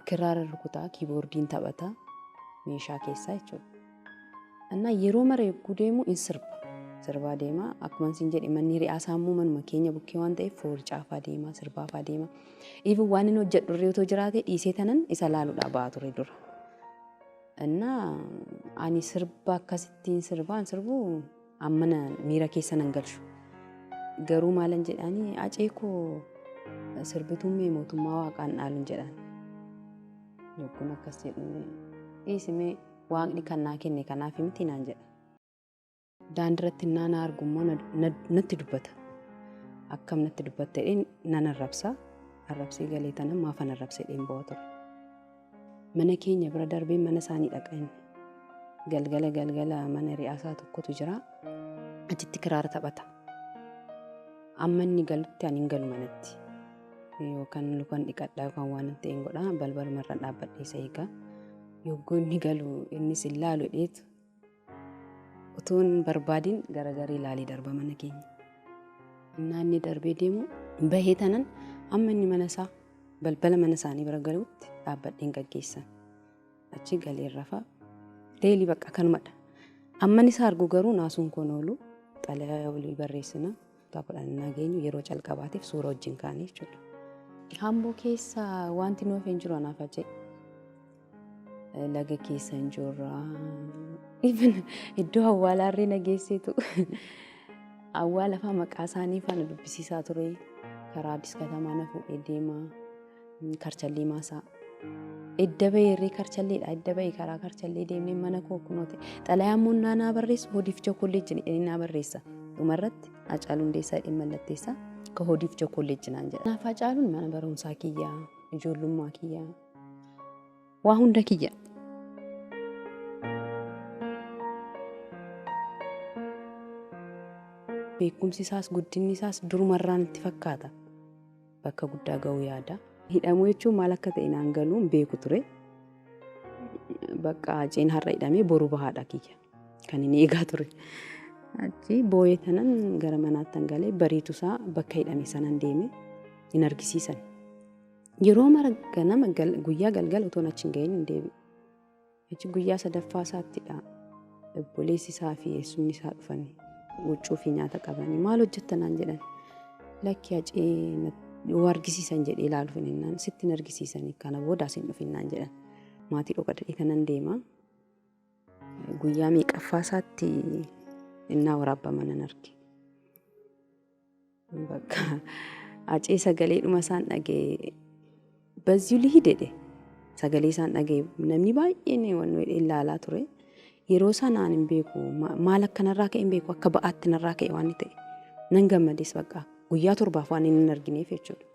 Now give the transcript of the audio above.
Kiraara rukutaa, kiiboordiin taphata meeshaa keessaa jechuudha. Innaa yeroo mara yogguu deemu in sirba. Sirbaa deema. Akkuma isin jedhe manni hiriyaa isaa immoo manuma keenya bukkee waan ta'eef foorcaafaa deema, sirbaafaa deema. Even waan inni hojjedhu irra otoo jiraate dhiisee tanan isa laaluudhaa ba'a ture dura. Innaa ani sirba akkasittiin sirbaan sirbu ammana miira keessa nan galchu. Garuu maalan jedhaanii acee koo sirbituun mee mootummaa waaqaan dhaalun jedhaan. Yogguun akkas jedhu dhiisimee waaqni kan naa kenne kanaaf miti naan jedha. Daandiratti innaa na argu immoo natti dubbata. Akkam natti dubbatta jedheen nan arrabsa. Arrabsee galee tanan maafan arrabse jedheen bo'aa ture. Mana keenya bira darbee mana isaanii dhaqa inni. Galgala galgala mana hiriyaasaa tokkotu jira. Achitti kiraara taphata. Amma inni galutti ani hin galu manatti. Yookaan lukan dhiqadha yookaan waan ta'e hin godha. Balbaluma irra dhaabbadhee isa eega. Yogguu inni galu innis hin laalu jedheetu utuu hin barbaadin garagarii ilaalee darba mana keenya. Innaa inni darbee deemu bahee tanan amma inni mana isaa balbala mana isaanii bira galuutti dhaabbadheen gaggeessan. Achi galeen rafa. Deelii bakka kanumadha. Amman isa argu garuu naasuun koon oolu xalayaa walii barreessina. Kutaa 10 innaa geenyu yeroo calqabaatiif suura wajjin kaane jechuudha. Hamboo keessa wanti nuuf hin jiru anaaf ajee. Laga keessa hin jirra. Even iddoo awwaalaarree na geesseetu awwaala fa'aa maqaa isaanii faana dubbisiisaa ture. Karaa Addis Katamaa na fuudhee deema. Karchallee maasaa. Edda bahee irree karchalleedha. Edda bahee karaa karchallee deemnee mana koo kunoo ta'e. Xalayaa immoo naa naa barreessu hodiif chokolleejji jedhee naa barreessa. Dhumarratti Hacaaluu Hundeessaa jedhee mallatteessa. Ka hodiif chokolleejji naan jedha. Naaf Hacaaluun mana barumsaa kiyya, ijoollummaa kiyya, waa hunda kiyya. Beekumsi isaas guddinni isaas durumarraa natti fakkaata. Bakka guddaa ga'uu yaada. Hidhamuu jechuun maal akka ta'e naan galuu hin beeku ture. Bakka Haceen har'a hidhamee boru bahaadha kiyya. Kan inni eegaa ture. Achi boo'ee tanan gara manaatti galee bariitu isaa bakka hidhame sanan deeme hin argisiisan. Yeroo mara ganama guyyaa galgala otoon achi hin gahin hin deebi'u. Achi guyyaa sadaffaa isaattidha obboleessi isaa fi eessumni isaa dhufanii huccuu fi nyaata qabanii maal hojjetta naan jedhan. Lakki Hacee yoo argisiisan jedhee ilaaluuf hin sitti hin argisiisanii kana booda as hin dhufin naan jedhan. Maatii dhokadhee kanan deema. Guyyaa meeqaffaa isaatti innaa waraabama nan arge. Bakka Hacee sagaleedhuma isaan dhaga'e bazzuu lihi jedhe sagalee isaan dhaga'e namni baay'een wannoo jedhee ilaalaa ture. Yeroo sanaan hin beeku maal akka narraa ka'e hin beeku akka ba'aatti narraa ka'e waan ta'e nan gammades bakka guyyaa torbaaf waan inni hin argineef jechuudha.